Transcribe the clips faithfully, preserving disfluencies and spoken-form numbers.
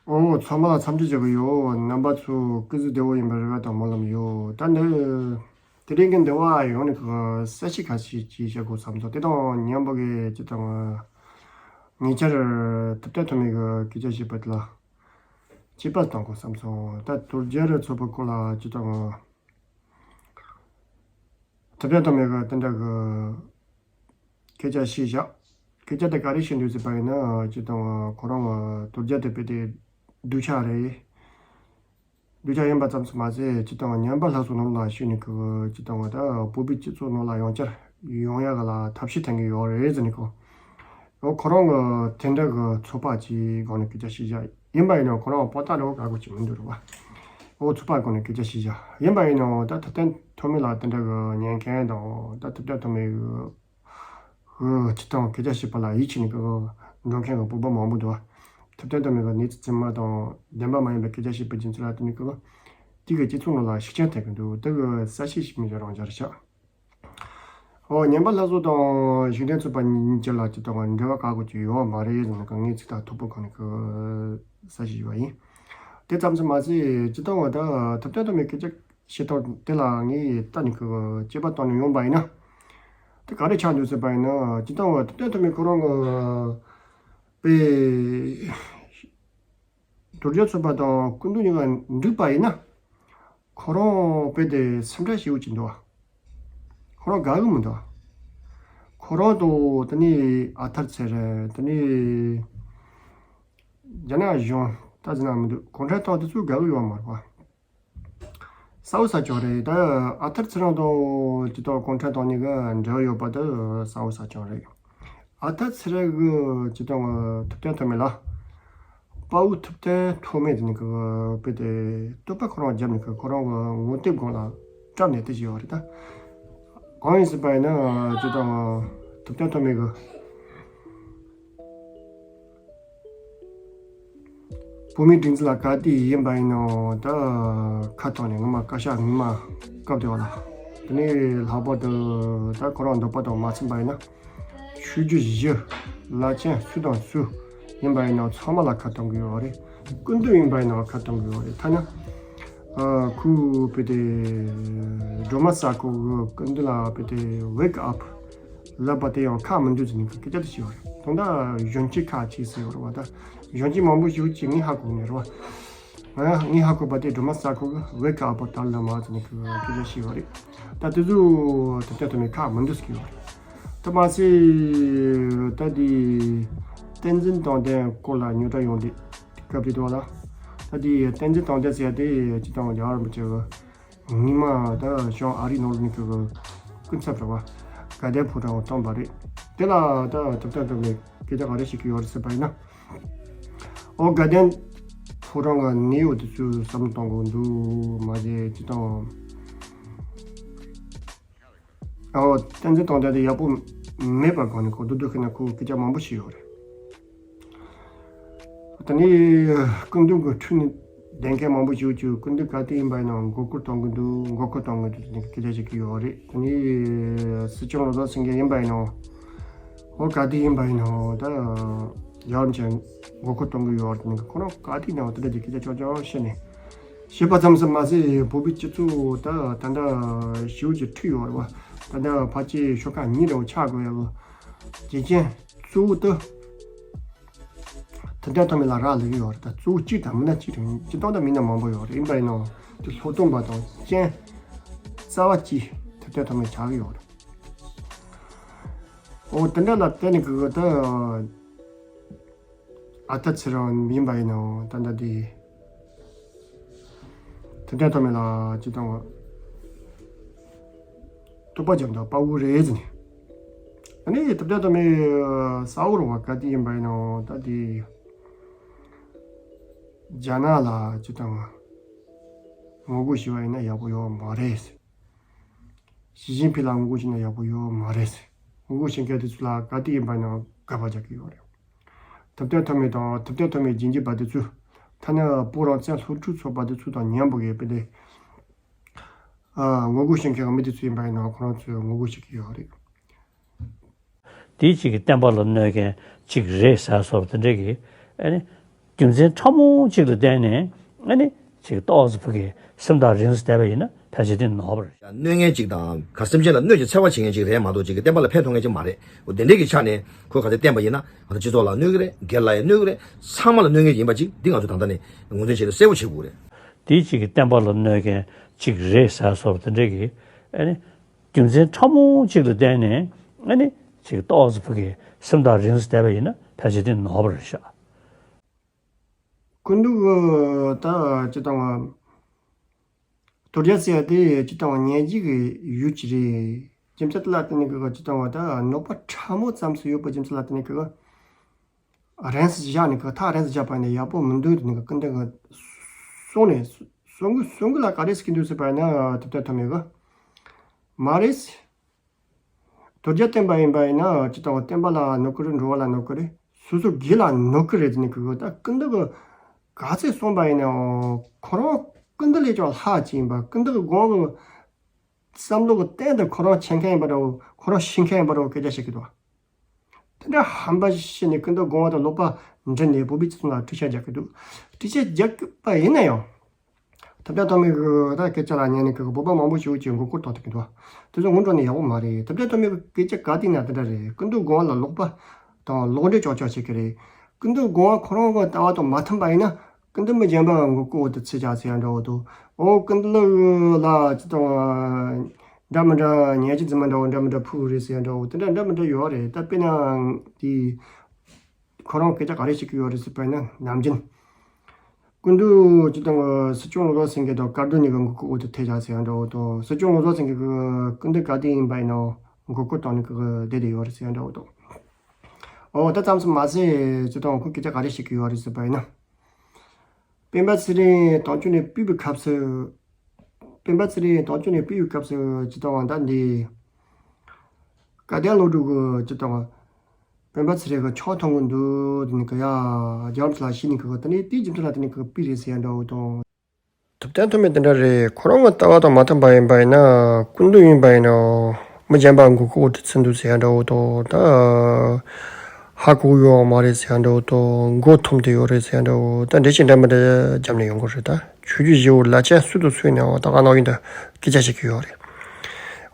ཨོ། ཚང་མ་ལ་འཚམས་འདྲི་བྱེད་ཀྱི་ཡོད། རྣམ་པ་ཚོ་སྐུ་གཟུགས་བདེ་བོ་ཡིན་པའི་རེ་བ་དང་སྨོན་ལམ་ཡོད། ད་འདི་དེ་རིང་གི་འདི་བ་ཡོང་ནས་གི་ས་གཞི་ཁ་ཤས་ཅིག་བཤད་དགོས་བསམ་སོང་། དེ་དང་མཉམ་པོ་གི་ཅི་དང་ཉེ་ཆར་ཐུབ་བསྟན་ཐོགས་མེད་ཀྱི་སྐད་ཆ་བཤད་པ་དེ་ལ་དཔྱད་པ་གཏོང་དགོས་བསམ་སོང་། ད་དོལ་རྒྱལ་རི་ཚོགས་པའི་སྐོར་ལ་ཅི་དང་ཐུབ་བསྟན་ཐོགས་མེད་ཀྱི་དེ་འདྲ་གི་སྐད་ཆ་བཤད་བཞག་སྐད་ཆ་དེ་ག་རེ་བཤད་འདུག་ཟེར་བ་ཡིན་ན། ཅི་དང་ཁོ་རང་གི་དོལ་རྒྱལ་དེ་དཔེ་དེ་སྡུག་ཅག་རེད། སྡུག་ཅག་ཡིན་པ་ཙམ་དུ་མ་ཟད། ཅི་དང་ཉམས་པ་སླར་གསོ་ནང་ལ་ཞུགས་ནས་གི་ཅི་དང་ད་བོད་པའི་སྤྱི་ཚོགས་ནང་ལ་ཡང་བསྐྱར་ཡོང་ཡག་ལ་ཐབས་ཤེས་བཏང་གི་ཡོད་རེད་ཟེར་ནས་གོ། འོ་ཁོ་རང་གི་དེ་འདྲ་གི་ཚོགས་པ་ཅིག་སྒང་ནས་སྐད་ཆ་བཤད་བཞག་ཡིན་པ་ཡིན་ན་ཁོ་རང་པོ་ཏ་འདྲ་བོ་དགའ་དགོས་ཀྱི་མི་འདུག་རེད་བ། འོ་ཚོགས་པ་སྒང་ནས་སྐད་ཆ་བཤད་བཞག་ཡིན་པ་ཡིན་ན་ད་ཐུབ་བསྟན་ཐོགས་མེད་ལ་དེ་འདྲ་གི་ཉན་མཁན་དང་ད་ཐུབ་བསྟན་ཐོགས་མེད་གི་ཅི་དང་སྐད་ཆ་བཤད་པ་ལ་ཡིད་ཆེས་ནས་གི་འགྲོ་མཁན་གི་བོད་པ་མང་པོ་འདུག་བ། ཐུབ་བསྟན་ཐོགས་མེད་གི་གནས་ཚུལ་རྫུན་མ་དང་བདེན་པ་མ་ཡིན་པའི་སྐད་ཆ་བཤད་པའི་རྒྱུ་མཚན་ལ་བརྟེན་ནས་གི་དེ་གི་སྤྱི་ཚོགས་ནང་ལ་ཤུགས་རྐྱེན་ཐེབས་ཀྱི་འདུག་དེ་གི་གསལ་བཤད་ཞིག་མི་བྱེད་རང་འཇགས་ཤག་འོ་ཉམས་པ་སླར་གསོ་དང་གཞུང་འབྲེལ་ཚོགས་པ་གཉིས་ཀྱི་ལ་ཅི་དང་འབྲེལ་བ་བཀག་དགོས་ཀྱི་ཡོད་མ་རེད་ཟེར་ནས་གི་ངས་ཚིག་ཐག་ཐུག་པོ་གང་ནས་གི་གསལ་བཤད་ཞུས་པ་ཡིན། དེ་ཙམ་དུ་མ་ཟད་ཅི་དང་བ་ད་ཐུབ་བསྟན་ཐོགས་མེད་སྐད་ཆ་བཤད་སྟངས་དེ་ལ་ངས་ལྟ་ནས་གི་དཔྱད་པ་བཏང་ནས་ཡོང་པ་ཡིན་ན། དེ་ག་རེ་ཆགས་འདུག་ཟེར་བ་ཡིན་ན། སྤྱིར་བཏང་བ་ཐུབ་བསྟན་ཐོགས་མེད་ཁོ་རང་གི་དཔེ་དོལ་རྒྱལ་ཚོགས་པ་དང་སྐུ་མདུན་གཉིས་ཀ་འགྲིག་པ་ཡིན་ན། ཁོ་རང་དཔེ་དེ་སེམས་ཁྲལ་ཞེ་པོ་ཅིག་འདུག་ཁོ་རང་དགའ་གི་མི་འདུག་ཁོ་རང་དང་དེ་ནས་ཨ་ཐར་ཚེ་རིང་དེ་ནས་རྒྱ་ནག་གཞུང་ད་ཟེར་ན་མི་འདུག་གུང་ཁྲན་ཏང་དེ་ཚོ་དགའ་གི་ཡོད་མ་རེད་བ། གསལ་པོ་གསལ་རྐྱང་རེད། ད་ཨ་ཐར་ཚེ་རིང་དང་ཅི་དང་གུང་ཁྲན་ཏང་གཉིས་ཀ་འབྲེལ་བ་ཡོད་པ་དེ་གསལ་པོ་གསལ་རྐྱང་རེད། ཨ་ཐར་ཚེ་རིང་གི་ཅི་དང་ཐུབ་བསྟན་ཐོགས་མེད་ལ། དཔའ་བོ་ཐུབ་བསྟན་ཐོགས་མེད་དེ་ནི་གི་དཔེ་དེ་བསྟོད་པ་ཁོ་རང་བརྒྱབ་ནས་གི་ཁོ་རང་གི་ངོ་དེབ་སྒང་ལ་བཀྲམ་ནས་དེ་བྱས་ཡོད་རེད་ད། གང་ཡིན་ཟེར་བ་ཡིན་ན་ཅི་དང་ཐུབ་བསྟན་ཐོགས་མེད་གི་བོད་མིའི་སྒྲིག་འཛུགས་ལ་ག་དུས་ཡིན་པ་ཡིན་ནའང་ད་ཁ་བཏང་ནས་ངོ་མ་བཀའ་ཤག་ངོ་མ་སྐབས་དེ་བ་ལ། དེ་ནས་ལྷག་པར་དུ་ད་ཁོ་རང་འདོད་པ་དང་མ་འཚམས་པ་ཡིན་ན་ཆོས་བརྒྱུད་བཞི་བླ་ཆེན་སུ་དང་སུ་ཡིན་པ་ཡིན་ནའང་ཚང་མ་ལ་ཁ་གཏོང་གི་ཡོད་རེད། སྐུ་མདུན་ཡིན་པ་ཡིན་ནའང་ཁ་གཏོང་གི་ཡོད་རེད། ཐ་ན་ཨ་ཁོའི་དཔེ་དེ་སྒྲོལ་མ་ས་ཁོ་གི་སྐུ་མདུན་ལ་དཔེ་དེ་Wake Up ལབ་པ་དེ་ཡང་ཁག་མི་འདུག་ཟེར་ནས་སྐད་ཆ་དེ་བཤད་ཡོད་རེད། དོན་དག་གཞོན་སྐྱེས་ཁག་ཅིག་ཟེར་ཡོད་རེད་བ། ད་གཞོན་སྐྱེས་མང་པོ་ཞིག་ཅིག་ངས་ཧ་གོ་ནས་རེད་བ། ང་ངས་ཧ་གོ་བ་དེ་སྒྲོལ་མ་ས་ཁོ་གི་Wake Up ལབ་ལ་མ་ཟེར་ནས་སྐད་ཆ་བཤད་ཡོད་རེད། ད་དེ་ཚོ་ཐུབ་བསྟན་ཐོགས་མེད་ཁག་མི་འདུག་ཟེར་གྱི་ཡོད་རེད། ད་མ་ཟད་ད་དེ་བསྟན་འཛིན་དོན་ལྡན་སྐོར་ལ་རྙོག་དྲ་ཡོང་དུས་སྐབས་དེ་དུས་ལ། ད་དེ་བསྟན་འཛིན་དོན་ལྡན་ཟེར་ཡ་དེ་སྤྱིར་བཏང་རྒྱ་གར་མི་བྱེད་གི་ཉི་མ་ད་བྱང་ཨ་རི་ནང་ལ་ནི་གི་སྐུ་ཚབ་རེད་བ། དགའ་ལྡན་ཕོ་བྲང་བཏང་བ་རེད། དེ་ལ་ད་ཐུབ་བསྟན་ཐོགས་མེད་སྐད་ཆ་ག་རེ་བཤད་ཀྱི་ཡོད་རེད་ཟེར་བ་ཡིན་ན། ཨོ་དགའ་ལྡན་ཕོ་བྲང་གི་གནས་བབ་དེ་ཚོའི་བསམ་བློ་གཏོང་དགོས་འདུག་མ་ཟད་ཅི་དང་། ཨོ་བསྟན་འཛིན་དོན་ལྡན་དེ་ཡག་པོ་མེད་པ་སྒང་ནས་ཁོ་བསྡུ་བསྡུ་ཤེས་ན་ཁོ་སྐད་ཆ་མང་པོ་བཤད་ཡོད་རེད། ད་ནི་སྐུ་མདུན་གྱི་འཁྲུལ་ནས་བསྡད་མཁན་མང་པོ་ཞིག་ཡོད་ཀྱི། སྐུ་མདུན་ག་དུས་ཡིན་པ་ཡིན་ནའང་མགོ་སྐོར་གཏོང་གི་འདུག་མགོ་སྐོར་གཏོང་གི་འདུག་ཟེར་ནས་སྐད་ཆ་བཤད་ཀྱི་ཡོད་རེད། ད་ནི་སྲིད་སྐྱོང་བློ་བཟང་སེང་གེ་ཡིན་པ་ཡིན་ནའང་ཨོ་ག་དུས་ཡིན་པ་ཡིན་ནའང་ད་ཡག་རམ་ཆེན་མགོ་སྐོར་གཏོང་གི་ཡོད་རེད། ད་ནི་ཁོ་རང་ག་དུས་ཡིན་ནའང་དེ་འདྲ་གྱི་སྐད་ཆ་ཆུང་ཆུང་བཤད་ནས་བཤད་པ་ཙམ་ཟིན་མ་ཟད་བོད་པའི་སྤྱི་ཚོགས་ད་ད་ལྟ་ཞེ་པོ་ཅིག་འཁྲུག་ཡོད་རེད་བ། ད་ལྟ་ཕལ་ཆེར་ཤོག་ཁག་གཉིས་འདྲ་བོ་ཆགས་དགོས་ཡོད་གི། རྒྱུ་རྐྱེན་གཙོ་བོ་དེ། ཐུབ་བསྟན་ཐོགས་མེད་ལ་རག་ལས་ཀྱི་ཡོད་རེད། ད་གཙོ་བོ་གཅིག་དང་མི་སྣ་གཅིག་རེད། སྤྱིར་བཏང་ད་མི་སྣ་མང་པོ་ཡོད་རེད། ཡིན་པ་ཡིན་ནའང་དེ་ལྷག་དོན་པ་དང་རྐྱེན་རྩ་བ་གཅིག་ཐུབ་བསྟན་ཐོགས་མེད་ཆགས་ཀྱི་ཡོད་རེད། འོ་དེ་འདྲ་ལ་བརྟེན་ནས་གི་ད་ཨ་ཐར་ཚེ་རིང་ཡིན་པ་ཡིན་ནའང་ད་ལྟ་དེ། ཐུབ་བསྟན་ཐོགས་མེད་ལ་ཅི་དང་བ་རྟོག་པ་འཇམ་དང་དཔའ་བོ་རེད་ཟེར་ནས། ཨ་ནི་ཐུབ་བསྟན་ཐོགས་མེད་གསལ་བོ་རུ་བ་ག་དུས་ཡིན་པ་ཡིན་ནའང་ད་དེ་རྒྱ་ནག་ལ་ཅི་དང་བ་ངོ་རྒོལ་བྱས་པ་ཡིན་ན་ཡག་པོ་ཡོད་མ་རེད་ཟེར། ཞི་ཅིན་ཕིང་ལ་ངོ་རྒོལ་བྱས་ན་ཡག་པོ་ཡོད་མ་རེད་ཟེར། ངོ་རྒོལ་བྱེད་མཁན་དེ་ཚོ་ལ་ག་དུས་ཡིན་པ་ཡིན་ནའང་དགག་པ་རྒྱག་གི་ཡོད་རེད། ཐུབ་བསྟན་ཐོགས་མེད་དང་ཐུབ་བསྟན་ཐོགས་མེད་རྒྱུད་འགྱུར་བ་དེ་ཚོས་ཐ་ན་བོད་རང་བཙན་སློབ་ཕྲུག་ཚོགས་པ་དེ་ཚོ་དང་མཉམ་པོ་ཡོད་པའི་དེ། ཨ་ངོ་རྒོལ་བྱེད་མཁན་གྱི་མི་དེ་ཚོ་ཡིན་པ་ཡིན་ན་ཁོ་རང་ཚོས་ངོ་རྒོལ་བྱེད་ཀྱི་ཡོད་རེད། དེ་གཅིག་གི་བསྟན་པ་ལ་གནོད་མཁན་གཅིག་རེད་ཟེར་སོགས་དེ་འདྲ་གི་ཨ་ནི་ རྒྱུ་མཚན་ཕྲ་མོ་གཅིག་ལ་བརྟེན་ནས་ཨ་ནི་ཅིག་ཏོག་ཙམ་ཕ་གི་སེམས་ཐག་རིང་ཙམ་བསྡད་པ་ཡིན་ན་ཕལ་ཆེར་དེ་ནོར་བ་རེད། གནོད་མཁན་གཅིག་དང་ག་སེམས་ཅན་ལ་གནོད་ཀྱི་འཚེ་བ་བྱེད་མཁན་གཅིག་རེད་མ་གཏོགས་ཅིག་གི་བསྟན་པ་ལ་ཕན་ཐོགས་མཁན་གཅིག་མ་རེད། འོ་དེ་འདྲའི་གི་ཆ་ནས་ཁོས་ག་ཚོད་བསྟན་པ་ཡིན་ན་ང་ཚོ་སྤྱི་ཚོགས་ལ་གནོད་ཀྱི་རེད། སྒེར་ལ་ཡང་གནོད་ཀྱི་རེད། ཚང་མ་ལ་གནོད་མཁན་ཡིན་པ་ཅིག་འདི་ང་ཚོ་ད་ལྟ་ནས་ངོས་འཛིན་བྱས་ཏེ་གསལ་པོ་བྱེད་དགོས་རེད། དེ་གཅིག་གི་བསྟན་པ་ལ་གནོད་མཁན་གཅིག་རེད་ཟེར་སོགས་དེ་འདྲའི་གི་ཨ་ནི་རྒྱུ་མཚན་ཕྲ་མོ་གཅིག་ལ་བརྟེན་ནས་ཨ་ནི་ཅིག་ཏོག་ཙམ་ཕ་གི་སེམས་ཐག་རིང་ཙམ་བསྡད་པ་ཡིན་ན་ཕལ་ཆེར་དེ་ནོར་བ་རེད་ཤག་སྐུ་མདུན་གྱི་ད་ཅི་ལྟ་བ། དོལ་རྒྱལ་ཟེར་ཡ་དེ་ཅི་ལྟ་བ་ཉན་རྒྱུ་གི་ཡུལ་ཅིག་རེད། རྒྱུ་མཚན་དེ་ལ་བརྟེན་ནས་གི་ཅི་ལྟ་བ་ད་ནོར་བ་ཕྲ་མོ་ཙམ་ཞིག་ཡོད་པའི་རྒྱུ་མཚན་ལ་བརྟེན་ནས་གི་རན་ཟེར་བཞག་ནས་གི་ཐག་རན་ཟེར་བཞག་པ་ནས་ཡག་པོ་མི་འདུག་དེ་ནས་གི་སྐུ་མདུན་གི་གསུང་ནས་གསུང་གི་གསུང་གི་ལ་ག་རེ་ཟེར་གི་འདུག་ཟེར་བ་ཡིན་ན་ཐུབ་བསྟན་ཐོགས་མེད་གི་མ་རེད། དོལ་རྒྱལ་བསྟན་པ་ཡིན་པ་ཡིན་ན་ཅི་ལྟ་བ་བསྟན་པ་ལ་གནོད་ཀྱི་རེད། འགྲོ་བ་ལ་གནོད་ཀྱི་རེད། སོ་སོ་སྒེར་ལ་གནོད་ཀྱི་རེད་ཟེར་ནས་གི་གོ་ད་སྐུ་མདུན་གི་ག་ཚོད་གསུངས་པ་ཡིན་ནའང་ཁོ་རང་སྐུ་མདུན་ལས་ཀྱང་ལྷག་ཅིག་ཡིན་པ། སྐུ་མདུན་གི་དགོངས་པ་བསམ་བློ་གི་སྟེང་དུ་ཁོ་རང་བྱེད་མཁན་ཡིན་པ་འདྲ་བོ། ཁོ་རང་ཤེས་མཁན་ཡིན་པ་འདྲ་བོ་སྐད་ཆ་བཤད་ཀྱི་འདུག་དེ་འདྲ་ཧམ་པ་བཤད་ནས་སྐུ་མདུན་དགོངས་པ་དང་ལོག་པ་འདྲི་ནས་བོད་པའི་སྤྱི་ཚོགས་ལ་འཁྲུག་ཆ་རྒྱག་གི་འདུག་འཁྲུག་ཆ་རྒྱག་གི་པ་ཡིན་ན་ཡང་། ཐུབ་བསྟན་ཐོགས་མེད་ཀྱི་ད་སྐད་ཆ་ལ་ཉན་ནས་ཀྱི་བོད་པ་མང་པོ་ཞིག་གིས་མགོ་སྐོར་གཏོང་ཐུབ་ཀྱི་འདུག་དེ་ཚོ་ངོ་འགྲོ་ནས་ཡག་པོ་མ་རེད། ཐུབ་བསྟན་ཐོགས་མེད་ཀྱི་སྐད་ཆ་ག་དུས་ན་དེ་འདྲ་རེད། སྐུ་མདུན་དགོངས་པ་ལ་ལོག་པ་དང་ལོག་འགྲེལ་ཅོག་ཅོག་བྱེད་ཀྱི་རེད། སྐུ་མདུན་དགོངས་པ་ཁོ་རང་གི་ལྟ་བ་དང་མ་མཐུན་པ་ཡིན་ན་སྐུ་མདུན་མི་གཞན་པ་མགོ་སྐོར་དུ་ཚུད་བྱ་ཟེར་ཡ་འདྲ་བོ་དང་། འོ་སྐུ་མདུན་ལ་ཅི་དང་འདྲ་མི་འདྲ་ཉེས་ཅན་རྫུན་མ་འདྲ་བོ་འདྲ་མི་འདྲ་ཕུག་རེད་ཟེར་ཡ་འདྲ་བོ་དེ་འདྲ་འདྲ་མི་འདྲ་ཡོད་རེད། ད་དཔེར་ན་དེ། ཁོ་རང་སྐད་ཆ་ག་རེ་བཤད་ཀྱི་ཡོད་རེད་ཟེར་བ་ཡིན་ན་ནམ་རྒྱུན། སྐུ་མདུན་སྤྱི་བཏང་གི་སྲིད་སྐྱོང་བློ་བཟང་སེང་གེ་དང་བཀའ་བསྡུར་གཉིས་ཀྱི་མགོ་སྐོར་འོག་ཏུ་ཐེབས་བཞག་ཟེར་ཡ་འདྲ་བོ་དང་། སྲིད་སྐྱོང་བློ་བཟང་སེང་གེ་གི་སྐུ་མདུན་ག་དུས་ཡིན་པ་ཡིན་ནའང་མགོ་སྐོར་གཏོང་ནས་ཀྱི་བསྡད་དེ་ཡོད་རེད་ཟེར་ཡ་འདྲ་བོ་དང་། འོ་ད་ཙམ་ཙམ་མ་ཟད་སྤྱི་བཏང་ཁོ་སྐད་ཆ་ག་རེ་བཤད་ཀྱི་ཡོད་རེད་ཟེར་བ་ཡིན་ན། སྤེན་པ་ཚེ་རིང་དོན་གཅོད་ནས་ཕུད་པའི་སྐབས་སུ། སྤེན་པ་ཚེ་རིང་དོན་གཅོད་ནས་ཕུད་པའི་སྐབས་སུ་སྤྱི་བཏང་བ་ད་འདི། སྐལ་ལྡན་སློབ་ཕྲུག་གི་སྤྱི་བཏང་བ། སྤེན་པ་ཚེ་རིང་གི་ཆང་འཐུང་གི་འདུག་དེ་ནི་གི་ཡ། རྒྱ་གར་ལ་ཤི་ནི་གི་དེ་ནི་དེའི་རྒྱུ་མཚན་ལ་དེ་ནི་གི་ཕུད་རེད་ཟེར་ཡ་འདྲ་བོ་དང་། ཐུབ་བསྟན་ཐོགས་མེད་དེ་འདྲ་རེད། ཁོ་རང་གི་ལྟ་བ་དང་མ་མཐུན་པ་ཡིན་པ་ཡིན་ན། སྐུ་མདུན་ཡིན་པ་ཡིན་ན། མི་གཞན་པ་མགོ་སྐོར་འོག་ཏུ་ཚུད་འདུག་ཟེར་ཡ་འདྲ་བོ་དང་། ད་ཧ་གོ་ཡོད་མ་རེད་ཟེར་ཡ་འདྲ་བོ་དང་། མགོ་འཐོམས་ཏེ་ཡོད་རེད་ཟེར་ཡ་འདྲ་བོ། ད་འགྲེལ་བཤད་འདྲ་མི་འདྲ་བརྒྱབ་ནས་ཡོང་གི་རེད། ད་ཆོས་བརྒྱུད་བཞི་པོ་ལ་ཆ་སུ་དང་སུ་ཡིན་ནའང་ད་ག་ནང་བཞིན་དུ་སྐད་ཆ་བཤད་ཀྱི་ཡོད་རེད།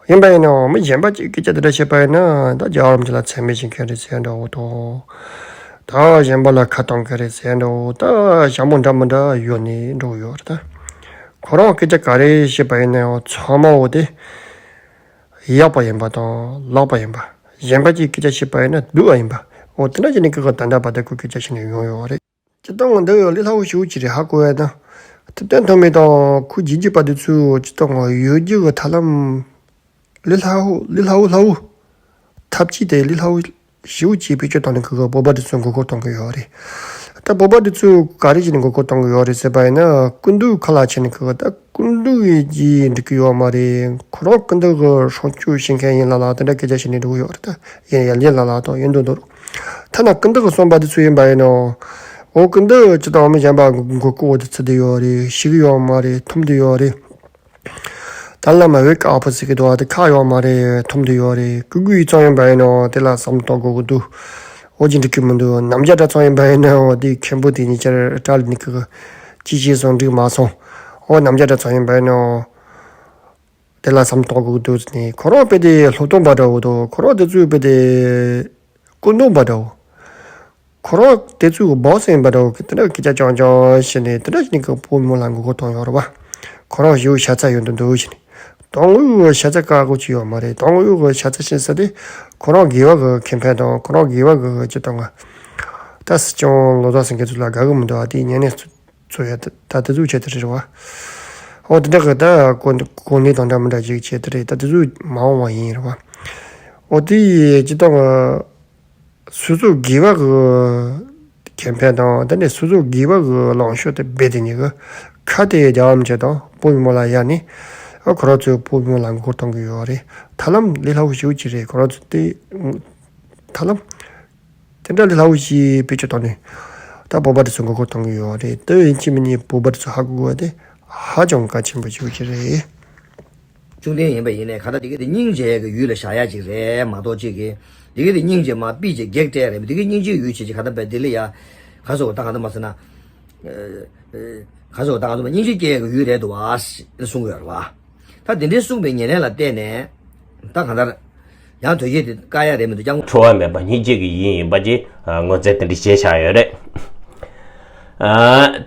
ཡིན་པ་ཡིན་ནའང་མི་གཞན་པ་གཅིག་སྐད་ཆ་དེ་འདྲ་བཤད་པ་ཡིན་ན་ད་རྒྱལ་བ་རིན་པོ་ཆེ་ལ་མཚན་སྨད་བྱེད་མཁན་རེད་ཟེར་ཡ་འདྲ་བོ་དང་། ད་གཞན་པ་ལ་ཁ་གཏོང་མཁན་རེད་ཟེར་ཡ་འདྲ་བོ། ད་ཞྭ་མོ་འདྲ་མི་འདྲ་གཡོགས་ནས་འགྲོ་གི་ཡོད་རེད། ད་ཁོ་རང་སྐད་ཆ་ག་རེ་བཤད་པ་ཡིན་ནའང་ཚང་མ་འོ་དེ་ཡག་པ་ཡིན་པ་དང་ལོག་པ་ཡིན་པ། གཞན་པ་གཅིག་སྐད་ཆ་བཤད་པ་ཡིན་ན་སྡུག་པ་ཡིན་པ། འོ་དེ་འདྲ་བྱས་ནས་ཁོ་གི་ད་ལྟ་བར་དུ་ཁོ་སྐད་ཆ་བཤད་ནས་ཡོང་ཡོད་རེད། སྤྱིར་བཏང་འདི་ལས་སླ་བོ་ཞེ་པོ་ཅིག་རེད་ཧ་གོ་ཡ་ན། ཐུབ་བསྟན་ཐོགས་མེད་དང་ཁོའི་རྗེས་འཇུག་པ་འདི་ཚོས་སྤྱིར་བཏང་ཡོད་རྒྱུ་གི་ཐབས་ལམ། ལས་སླ་བོ་ལས་སླ་བོ་སླ་བོ། ཐབས་ཇུས་དེ་ལས་སླ་བོ་ཞེ་པོ་ཅིག་བེད་སྤྱོད་བཏང་ནས་ཁོ་གི་བོད་པ་འདི་ཚོ་མགོ་སྐོར་གཏོང་གི་ཡོད་རེད། ད་བོད་པ་འདི་ཚོས་ག་རེ་བྱས་ནས་མགོ་སྐོར་གཏོང་གི་ཡོད་རེད་ཟེར་བ་ཡིན་ན། སྐུ་མདུན་ཁ་ལག་བྱས་ནས་ཁོ་གི་ད་སྐུ་མདུན་གྱིས་འགྲིག་གི་ཡོད་མ་རེད། ཁོ་རང་སྐུ་མདུན་གྱི་སྲུང་སྐྱོབ་བྱེད་མཁན་ཡིན་ལ་ལ་དེ་འདྲ་སྐད་ཆ་བཤད་ནས་འགྲོ་གི་ཡོད་རེད། ད་ཡིན་ཡང་ཡིན་ལ་ལ་དང་ཡིན་མདོག་མདོག་ཐ་ན་སྐུ་མདུན་གྱི་གསུངས་པ་དེ་ཚོ་ཡིན་པ་ཡིན་ནོ། འོ་སྐུ་མདུན་སྤྱིར་བཏང་མི་གཞན་པ་མགོ་སྐོར་འོག་ཏུ་ཚུད་བསྡད་ཡོད་རེད། ཤི་གི་ཡོད་མ་རེད། འཐོམས་བསྡད་ཡོད་རེད། ད་བླ་མ་བོད་ཀྱི་ཨ་ཕོ་ཟེར་གི་འདུག་བ་དེ་ཁག་ཡོད་མ་རེད། འཐོམས་བསྡད་ཡོད་རེད། སྐུ་སྒུག་ཡིག་ཚང་ཡིན་པ་ཡིན་ནོ་དེ་ལ་བསམ་བློ་གཏོང་དགོས་ཀྱི་འདུག་འོ་ཅི་འགྲིག་གི་མི་འདུག་རྣམ་རྒྱལ་གྲྭ་ཚང་ཡིན་པ་ཡིན་ནོ་དེ་མཁན་པོ་དེ་ཉིད་ཀྱར་གྲྭ་ལ་ནི་གི་ཅི་བྱས་སོང་འགྲིག་མ་སོང་། འོ་རྣམ་རྒྱལ་གྲྭ་ཚང་ཡིན་པ་ཡིན་ནོ། དེ་ལ་བསམ་གཏོང་དགོས་འདུག་ཟེར་ནས་ཁོ་རང་དཔེ་དེ་སློབ་སྟོན་པ་འདྲ་བོ་དང་ཁོ་རང་དེ་ཚོའི་དཔེ་དེ་སྐུ་མདུན་པ་འདྲ་བོ། ཁོ་རང་དེ་ཚོའི་སྦོ་སི་ཡིན་པ་འདྲ་བོ་གི་དེ་འདྲ་སྐད་ཆ་རྐྱང་རྐྱང་བཤད་ནས་དེ་འདྲ་ཞིག་ནས་ཀྱི་བོད་མི་ལ་མགོ་སྐོར་གཏོང་ཡོད་རེད་བ། ཁོ་རང་ཞེ་པོ་ཤ་ཚ་ཡོད་འདུག་འདུག་ཟེར་ནས། དོན་དངོས་ཀྱི་ཤ་ཚ་བཀག་དགོས་ཀྱི་ཡོད་མ་རེད། དོན་དངོས་ཀྱི་ཤ་ཚ་བཤད་ས་དེ་ཁོ་རང་དགེ་བ་གི་ཁེ་ཕན་དང་ཁོ་རང་དགེ་བ་གི་སྤྱིར་བཏང་གི་ད་སྲིད་སྐྱོང་བློ་བཟང་སེང་གེ་ཚོ་ལ་དགའ་གི་མི་འདུག་ཨ། དེ་ཉན་ནས། ཚོ་ཡ་ད་ད་དེ་ཚོ་བྱས་ཏེ་རེད་བ། འོ་དེ་འདྲ་གི་ད་གོ་གོ་གནས་དང་འདྲ་མི་འདྲ་ཅིག་བྱས་ཏེ་རེད། ད་དེ་ཚོ་མ་འོངས་པ་ཡིན་རེད་བ། འོ་དེ་ཡི་སྤྱིར་བཏང་གི་སོ་སོ་དགེ་བ་གི་ཁེ་ཕན་དང་དེ་ནས་སོ་སོ་དགེ་བ་གི་ལངས་ཕྱོགས་དེ་རྦད་དེ་ཉིད་གི་ཁ་དེ་རྒྱལ་བ་རིན་པོ་ཆེ་དང་བོད་མི་མང་ལ་ཡ་ནི་ཨ་ཁོ་རང་ཚོས་བོད་མི་མང་ལ་མགོ་སྐོར་གཏོང་གི་ཡོད་རེད། ཐབས་ལམ་ལས་སླ་བོ་ཞེ་པོ་ཅིག་རེད། ཁོ་རང་ཚོ་དེ་ཐབས་ལམ། དེ་འདྲ་ལས་སླ་བོ་ཞིག་བེད་སྤྱོད་བཏང་ནས་ད་བོད་པ་དེ་ཚོ་མགོ་སྐོར་གཏོང་གི་ཡོད་རེད། དེ་ཡིན་གཅིག་མིན་གཉིས་བོད་པ་དེ་ཚོ་ཧ་གོ་དགོས་པ་དེ་ཧ་ཅང་གལ་ཆེན་པོ་ཞིག་རེད། བཅོམ་ལྡན་ཡིན་པ་ཡིན་ནའི་ག་ད་དེ་ག་དེ་སྙིང་རྗེ་གི་ཡུལ་ལ་བཞག་ཡ་ཅིག་རེད་མ་གཏོགས་ཅིག་གི་དེ་ག་དེ་སྙིང་རྗེ་མ་ཕུད་ཅིག་བགེགས་སྤྲད་རེད། དེ་ག་སྙིང་རྗེ་ཡུལ་བྱེད་ཅིག་ག་ད་བས་དེ་ལ་ཡ་ག་སོ་ད་ག་ད་མ་ཟེར་ན། ག་ཚོད་ད་ག་ཚོད་སྙིང་རྗེ་སྐྱེ་ཡག་གི་ཡུལ་རེད་འདུག་བ་གསུང་གི་ཡོད་རེད་བ། ད་དེ་འདྲའི་གསུངས་པའི་ཉེར་ལེན་ལ་བརྟེན་ནས་ད་གང་ལྟར་ཡང་དོལ་རྒྱལ་དེ་བཀག་ཡག་རེད་མི་འདུག་སྐྱབས་མགོན། ཁྲོ་བ་མེད་པ་སྙིང་རྗེ་གི་ཡུལ་ཡིན་པ་ཅིག་ངོས་འཛིན་དེ་འདྲ་བྱས་བཞག་ཡོད་རེད།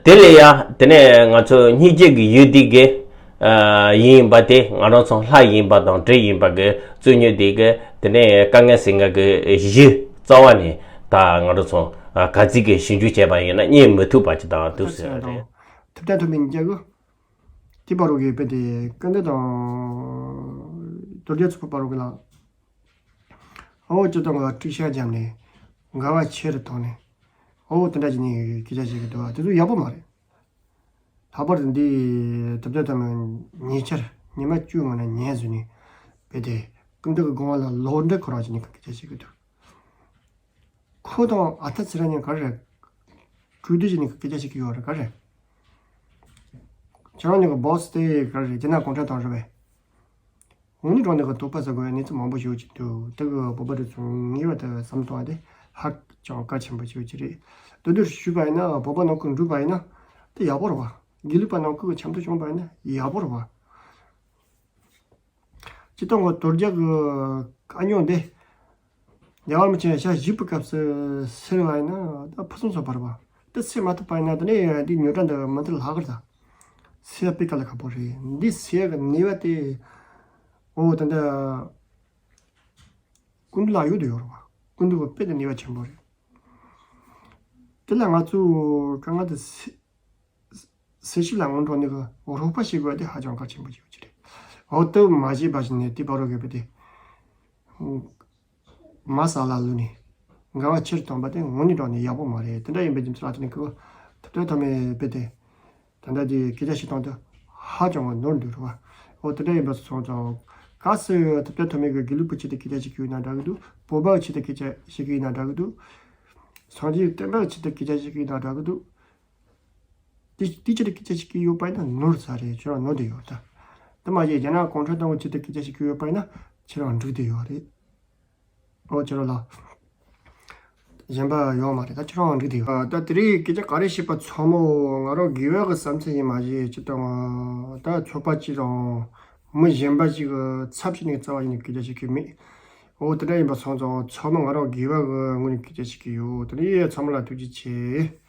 དེ་ལས་ཡང་དེ་ནས་ང་ཚོ་སྙིང་རྗེ་གི་ཡུལ་འདི་གི་ཡིན་ཡིན་པ་དེ་ང་རང་ཚོ་ལྷ་ཡིན་པ་དང་འདྲེ་ཡིན་པ་གི་རྩོད་རྙོག་འདི་གི་དེ་ནས་དཀའ་ངལ་སེལ་ཡག་གི་གཞི་རྩ་བ་ནས་ད་ང་རང་ཚོ་ག་ཚོད་ཀྱི་ཞིབ་འཇུག་བྱས་པ་ཡིན་ན་རྙེད་མི་ཐུབ་པ་ཅིག་དང་འདུག་ཟེར་བ་རེད། ཐུབ་བསྟན་ཐོན་མི་ཉིད་ཀྱི་དེ་བར་རོ་གི་དཔེ་དེ་ཀུན་ཏུ་དང་རྡོ་རྗེ་ཚོགས་པ་བར་རོ་གི་ལ། ཨོ་སྤྱི་དང་བ་དཀྲུག་ཤ་བརྒྱབ་ནས་འགལ་བ་ཆེ་རུ་བཏང་ནས་ཨོ་དེ་འདྲ་བྱས་ནས་སྐད་ཆ་བཤད་གི་འདུག་བ། དེ་ཚོ་ཡག་པོ་མ་རེད། ལྷག་པར་དུ་འདི་ཐུབ་བསྟན་ཐོན་མི་ཉེ་ཆར་ཉི་མ་བཅུ་སྔོན་ན་ཉན་བཟོས་ནས་དཔེ་དེ་ཀུན་ཏུ་གི་དགོངས་པ་ལ་ལོག་འདྲེ་འཁོར་བ་བྱས་ནས་སྐད་ཆ་བཤད་གི་འདུག་ཁོ་དང་ཨ་ཐ་ཚེ་རིང་གཉིས་ག་རེ་རེད། གྲོས་བསྡུར་བྱས་ནས་སྐད་ཆ་བཤད་གི་ཡོད་རེད་ག་རེ། ཁྱེད་རང་གཉིས་ཀྱི་བོ་སི་དེ་ག་རེ་རེད། རྒྱ་ནག་གུང་ཁྲན་ཏང་རེད་པས། དངོས་གནས་དྲང་གནས་ཀྱི་དོགས་པ་ཟ་དགོས་པའི་གནས་ཚུལ་མང་པོ་ཞིག་ཡོད་ཀྱི་འདུག་དེ་གི་བོད་པ་དེ་ཚོ་ངེས་པར་དུ་བསམ་བློ་གཏོང་བ་དེ་ཧ་ཅང་གལ་ཆེན་པོ་ཞིག་ཡོད་ཀྱི་རེད། འདི་འདིར་ཞུས་པ་ཡིན་ན་བོད་པ་ནང་ཁུལ་འགྲུབ་པ་ཡིན་ན་དེ་ཡག་པོ་རེད་བ། དགེ་ལུགས་པ་ནང་ཁུལ་གྱི་འཆམ་མཐུན་བྱུང་བ་ཡིན་ན་ཡག་པོ་རེད་བ། སྤྱིར་བཏང་གི་དོལ་རྒྱལ་གྱི་དཀའ་རྙོག་འདི་རྒྱལ་བ་རིན་པོ་ཆེ་ཞག་བཞི་པའི་སྐབས་སུ་སེལ་བ་ཡིན་ན་ད་ཕུན་སུམ་ཚོགས་པ་རེད་བ། དེ་སེལ་མ་ཐུབ་པ་ཡིན་ན་དེ་ནས་འདི་རྙོག་དྲ་འདི་མུ་མཐུད་ལྷག་གི་རེད་ད། སེལ་བ་དཔེ་དཀའ་ལས་ཁག་པོ་རེད། འདི་སེལ་གི་ནུས་པ་དེ་ཨོ་ད་འདི་སྐུ་མདུན་ལ་ཡོད་དུ་ཡོད་རེད་བ། སྐུ་མདུན་གྱི་དཔེ་དེ་ནུས་པ་ཆེན་པོ་རེད། དེ་ལ་ང་ཚོ་དཀའ་ངལ་དེ་སེལ་སེལ་ཞིབ་ལ་སྔོན་འགྲོ་ནས་གི་རོགས་པ་བྱེད་དགོས་དེ་ཧ་ཅང་གལ་ཆེན་པོ་ཞིག་ཡོད་ཀྱི་རེད། འོ་དེ་མ་བྱས་པ་ཞིག་ནས་དེ་བར་རོ་གི་དཔེ་དེ་མ་ས་ལ་ལུས་ནས་འགལ་བ་ཆེར་བཏང་པ་དེ་དངོས་གནས་དྲང་གནས་ཡག་པོ་མ་རེད། དེ་འདྲ་ཡིན་པའི་རྒྱུ་མཚན་ལ་བརྟེན་ནས་གི་ཐུབ་བསྟན་ཐོན་མིའི་དཔེ་དེ་ད་ལྟ་དེ་སྐད་ཆ་བཤད་སྟངས་དེ་ཧ་ཅང་གི་ནོར་འདུག་རེད་བ། འོ་དེ་འདྲ་ཡིན་པ་སོང་ཙང་གལ་སྲིད་ཐུབ་བསྟན་ཐོན་མི་གི་དགེ་ལུགས་པའི་ཆེད་དུ་སྐད་ཆ་བཤད་ཀྱི་ཡོད་ན་འདྲ་གི་འདུག་བོད་པའི་ཆེད་དུ་སྐད་ཆ་བཤད་ཀྱི་ཡོད་ན་འདྲ་གི་འདུག་སངས་རྒྱས་བསྟན་པའི་ཆེད་དུ་སྐད་ཆ་བཤད་ཀྱི་ཡོད་ན་འདྲ་གི་འདུག་དེ་དེ་ཕྱིར་སྐད་ཆ་ཞིག་གི་ཡོད་པ་ཡིན་ན་ནོར་ས་རེད། ཁྱོད་རང་ནོར་བསྡད་ཡོད་ད། དེ་མ་ཡིན་རྒྱ་ནག་གུང་ཁྲན་ཏང་གི་ཆེད་དུ་སྐད་ཆ་ཞིག་གི་ཡོད་པ་ཡིན་ན་ཁྱེད་རང་འགྲིག་བསྡད་ཡོད་རེད། ཨོ་ཁྱེད་རང་ལ་གཞན་པ་ཡོད་མ་རེད། ད་ཁྱེད་རང་འགྲིག་བསྡད་ཡོད། ད་དེ་རིང་སྐད་ཆ་ག་རེ་བཤད་པ་ཚང་མ་ང་རང་དགེ་བ་གི་བསམ་ཚུལ་ཡིན་མ་གཞི་ཅི་དང་ད་ཚོགས་པ་གཅིག་དང་མི་གཞན་པ་ཞིག་གི་ཚབ་བྱས་ནས་རྩ་བ་ཉིད་ནས་སྐད་ཆ་བཤད་ཀྱི་མེད། ཨོ་དེ་འདྲ་ཡིན་པ་སོང་ཙང་ཚང་མ་ང་རང་དགེ་བ་གི་ངོས་ནས་སྐད་ཆ་བཤད་ཀྱི་ཡོད། དེ་ནས་ཚང་མ་ལ་ཐུགས་རྗེ་ཆེ།